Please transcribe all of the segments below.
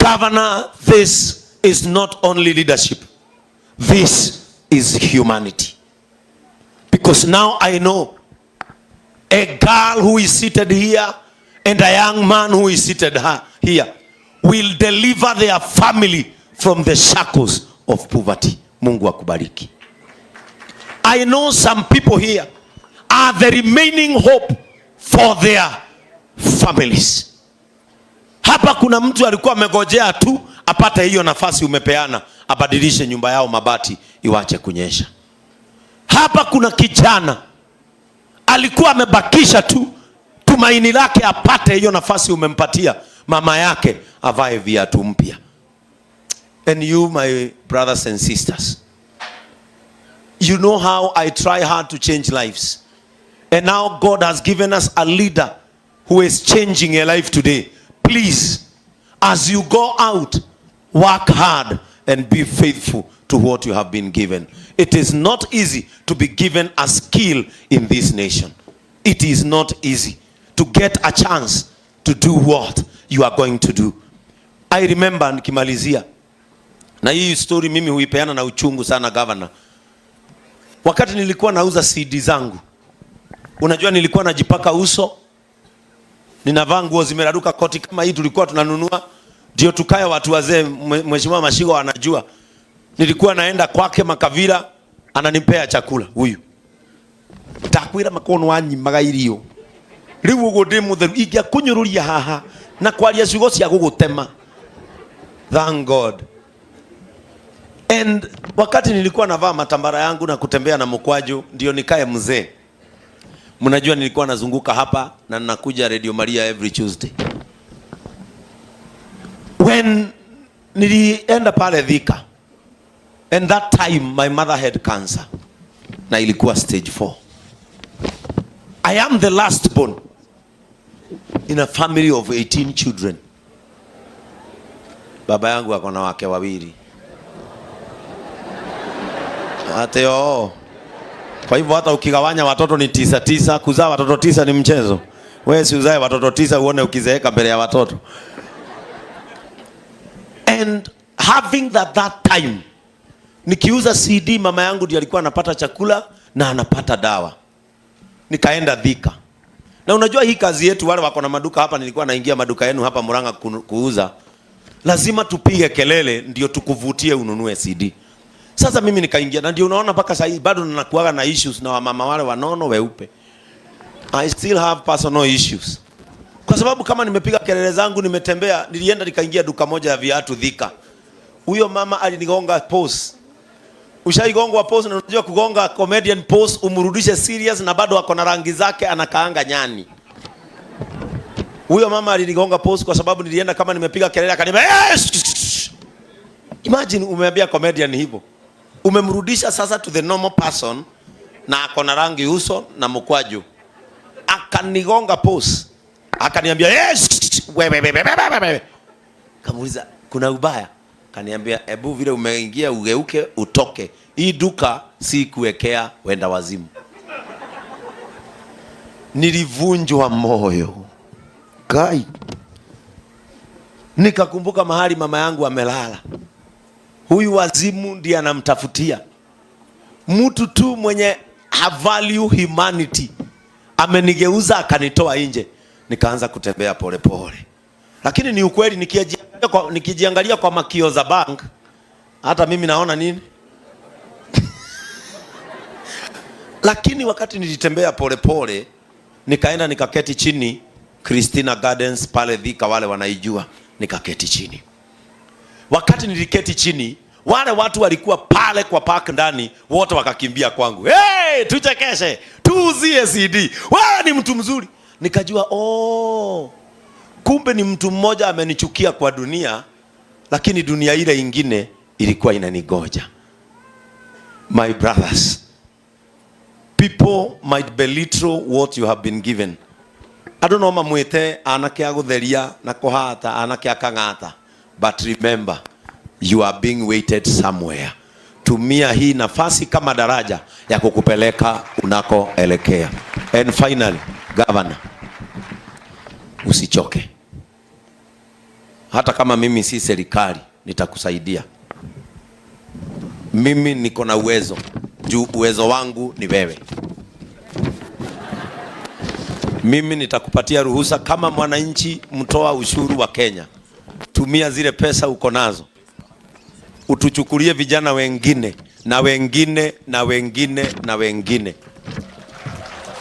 Governor, this is not only leadership. This is humanity. Because now I know a girl who is seated here and a young man who is seated here will deliver their family from the shackles of poverty. Mungu akubariki. I know some people here are the remaining hope for their families. Hapa kuna mtu alikuwa amegojea tu apate hiyo nafasi umepeana, abadilishe nyumba yao mabati iwache kunyesha. Hapa kuna kijana alikuwa amebakisha tu tumaini lake apate hiyo nafasi umempatia, mama yake avae viatu mpya. And you, my brothers and sisters, you know how I try hard to change lives. And now God has given us a leader who is changing a life today. Please, as you go out, work hard and be faithful to what you have been given. It is not easy to be given a skill in this nation. It is not easy to get a chance to do what you are going to do. I remember, nikimalizia na hii story, mimi huipeana na uchungu sana, Governor. Wakati nilikuwa nauza CD zangu, unajua nilikuwa najipaka uso, ninavaa nguo zimeraruka, koti kama hii tulikuwa tunanunua ndio tukae watu wazee. Mheshimiwa Mashigo anajua, nilikuwa naenda kwake Makavira, ananipea chakula huyu ndakwira makono wanyimaga irio riu uguo ndi mutheru ingĩakũnyũrũria haha na kwaria ciugo cia gũgũtema. Thank God. And wakati nilikuwa navaa matambara yangu na kutembea na mkwaju ndio nikae mzee, mnajua nilikuwa nazunguka hapa na ninakuja Radio Maria every Tuesday. When nilienda pale Thika, and that time my mother had cancer na ilikuwa stage 4. I am the last born in a family of 18 children. Baba yangu ako na wake wawili ate oo. Kwa hivyo hata ukigawanya watoto ni tisa tisa, kuzaa watoto 9 ni mchezo. Wewe si uzae watoto 9 uone ukizeeka mbele ya watoto. And having that time nikiuza CD, mama yangu ndiye alikuwa anapata chakula na anapata dawa. Nikaenda Thika. Na unajua hii kazi yetu, wale wako na maduka hapa, nilikuwa naingia maduka yenu hapa Murang'a kuuza, lazima tupige kelele ndio tukuvutie ununue CD. Sasa mimi nikaingia, na ndio unaona mpaka sasa hivi bado ninakuaga na issues na wamama wale wanono weupe. I still have personal issues. Kwa sababu kama nimepiga kelele zangu, nimetembea, nilienda nikaingia duka moja ya viatu Thika. Huyo mama alinigonga post. Ushaigongwa post? Na unajua kugonga comedian post umrudishe serious na bado ako na rangi zake, anakaanga nyani. Huyo mama alinigonga post kwa sababu nilienda kama nimepiga kelele, akaniambia, "Eh, shh, shh, shh." Imagine umeambia comedian hivyo. Umemrudisha sasa to the normal person na ako na rangi uso na mkwaju. Akanigonga post. Akaniambia, "Eh, shh, shh, wewe wewe wewe wewe." Kamuuliza, "Kuna ubaya?" Kaniambia, "Ebu vile umeingia ugeuke utoke. Hii duka si kuwekea wenda wazimu." Nilivunjwa moyo. Kai. Nikakumbuka mahali mama yangu amelala. Huyu wazimu ndiye anamtafutia. Mtu tu mwenye value humanity amenigeuza akanitoa nje. Nikaanza kutembea polepole pole. Lakini ni ukweli, nikijiangalia kwa makio za bank, hata mimi naona nini? Lakini wakati nilitembea polepole, nikaenda nikaketi chini Christina Gardens pale Thika, wale wanaijua, nikaketi chini. Wakati niliketi chini, wale watu walikuwa pale kwa park ndani, wote wakakimbia kwangu. "Hey, tuchekeshe, tuuzie CD. Wewe ni mtu mzuri." Nikajua, oh, kumbe ni mtu mmoja amenichukia kwa dunia, lakini dunia ile ingine ilikuwa inanigoja. My brothers, people might belittle what you have been given. Andũ no mamwĩte anake a gũtheria na kũhata, anake a kang'ata, but remember you are being waited somewhere. Tumia hii nafasi kama daraja ya kukupeleka unakoelekea. And finally, Governor, usichoke. Hata kama mimi si serikali, nitakusaidia. Mimi niko na uwezo, juu uwezo wangu ni wewe. Mimi nitakupatia ruhusa kama mwananchi mtoa ushuru wa Kenya, tumia zile pesa uko nazo utuchukulie vijana wengine na wengine na wengine na wengine,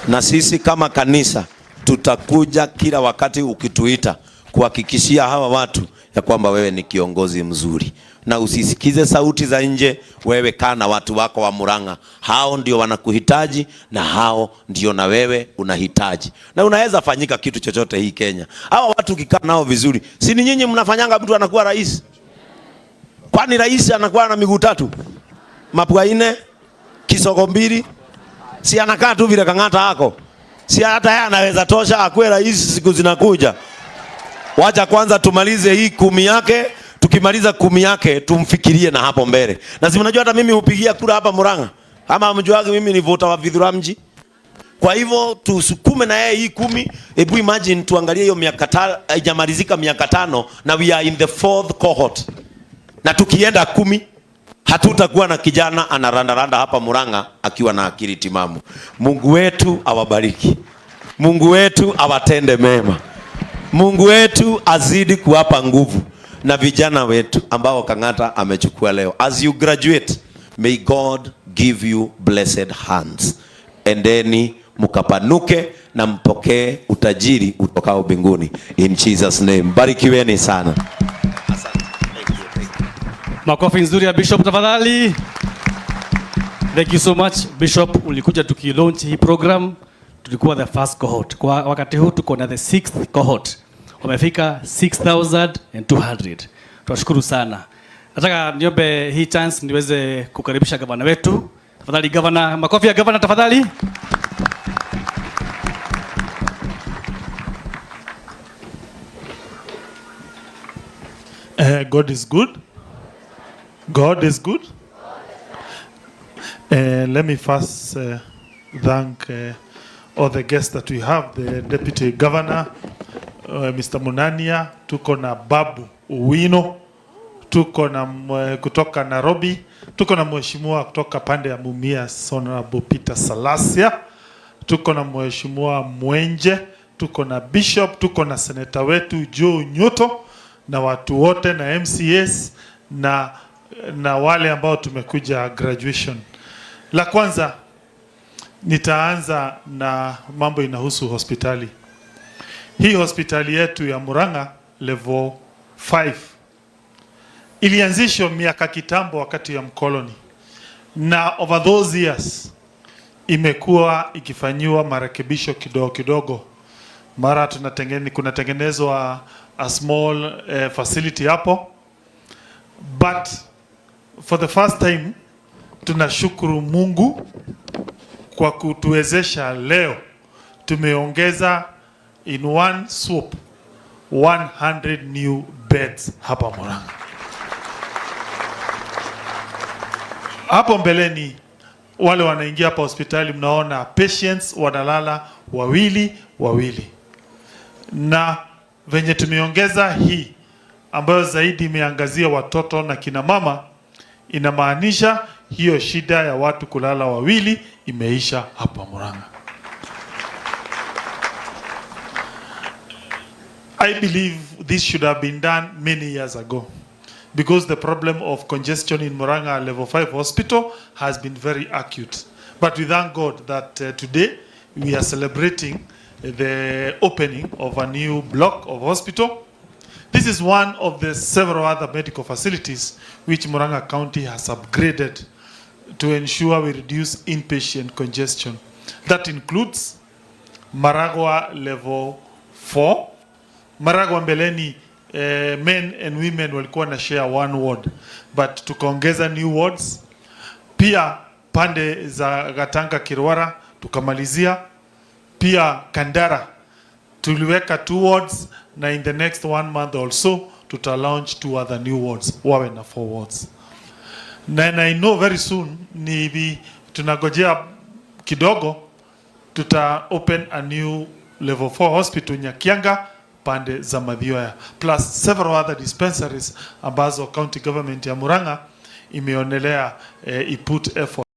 na sisi kama kanisa tutakuja kila wakati ukituita kuhakikishia hawa watu ya kwamba wewe ni kiongozi mzuri, na usisikize sauti za nje. Wewe kaa na watu wako wa Murang'a, hao ndio wanakuhitaji na hao ndio na wewe unahitaji, na unaweza fanyika kitu chochote hii Kenya. Hawa watu ukikaa nao vizuri, si ni nyinyi mnafanyanga mtu anakuwa rais? Kwani rais anakuwa na miguu tatu, mapua nne, kisogo mbili? Si anakaa tu vile Kang'ata hako? Si hata yeye anaweza tosha akuwe rais siku zinakuja. Wacha kwanza tumalize hii 10 yake. Tukimaliza 10 yake tumfikirie na hapo mbele. Na si mnajua hata mimi hupigia kura hapa Murang'a. Ama mjuage mimi ni voter wa Vithuramji. Kwa hivyo tusukume na yeye hii 10. Hebu imagine tuangalie hiyo miaka 5, haijamalizika miaka 5 na we are in the 4th cohort. Na tukienda 10 hatutakuwa na kijana anarandaranda hapa Murang'a akiwa na akili timamu. Mungu wetu awabariki. Mungu wetu awatende mema. Mungu wetu azidi kuwapa nguvu na vijana wetu ambao Kang'ata amechukua leo. As you graduate, may God give you blessed hands. Endeni mkapanuke na mpokee utajiri utokao mbinguni. In Jesus name. Barikiweni sana. Asante. Thank you, thank you. Makofi nzuri ya Bishop tafadhali. Thank you so much Bishop, ulikuja tukilaunch hii program, tulikuwa the first cohort. Kwa wakati huu tuko na the 6th cohort. Wamefika 6200. Tunashukuru sana. Nataka niombe hii chance niweze kukaribisha gavana wetu. Tafadhali gavana, makofi ya gavana tafadhali. God is good. God is good. Let me first thank all the guests that we have, the Deputy Governor, Mr. Munania, tuko na Babu Owino, tuko na kutoka Nairobi, tuko na mheshimiwa kutoka pande ya Mumias, Honorable Peter Salasya, tuko na mheshimiwa Mwenje, tuko na Bishop, tuko na seneta wetu Joe Nyuto na watu wote na MCAs na wale ambao tumekuja graduation. La kwanza nitaanza na mambo inahusu hospitali. Hii hospitali yetu ya Murang'a level 5 ilianzishwa miaka kitambo wakati ya mkoloni, na over those years imekuwa ikifanyiwa marekebisho kidogo kidogo. Mara kunatengenezwa a small facility hapo, but for the first time tunashukuru Mungu kwa kutuwezesha leo tumeongeza in one swoop 100 new beds hapa Murang'a. Hapo mbeleni wale wanaingia hapa hospitali mnaona patients wanalala wawili wawili, na venye tumeongeza hii ambayo zaidi imeangazia watoto na kina mama, inamaanisha hiyo shida ya watu kulala wawili imeisha hapa Murang'a. I believe this should have been done many years ago, because the problem of congestion in Murang'a Level 5 Hospital has been very acute. But we thank God that today we are celebrating the opening of a new block of hospital. This is one of the several other medical facilities which Murang'a County has upgraded to ensure we reduce inpatient congestion. That includes Maragua Level 4. Maragua mbeleni, men and women walikuwa na share one ward, but tukaongeza new wards. Pia pande za Gatanga Kirwara tukamalizia. Pia Kandara tuliweka 2 wards, na in the next 1 month also tuta launch 2 other new wards, wawe na 4 wards. Na I know very soon ni hivi, tunagojea kidogo tuta open a new level 4 hospital Nyakianga pande za Mathioya, plus several other dispensaries ambazo county government ya Murang'a imeonelea iput effort.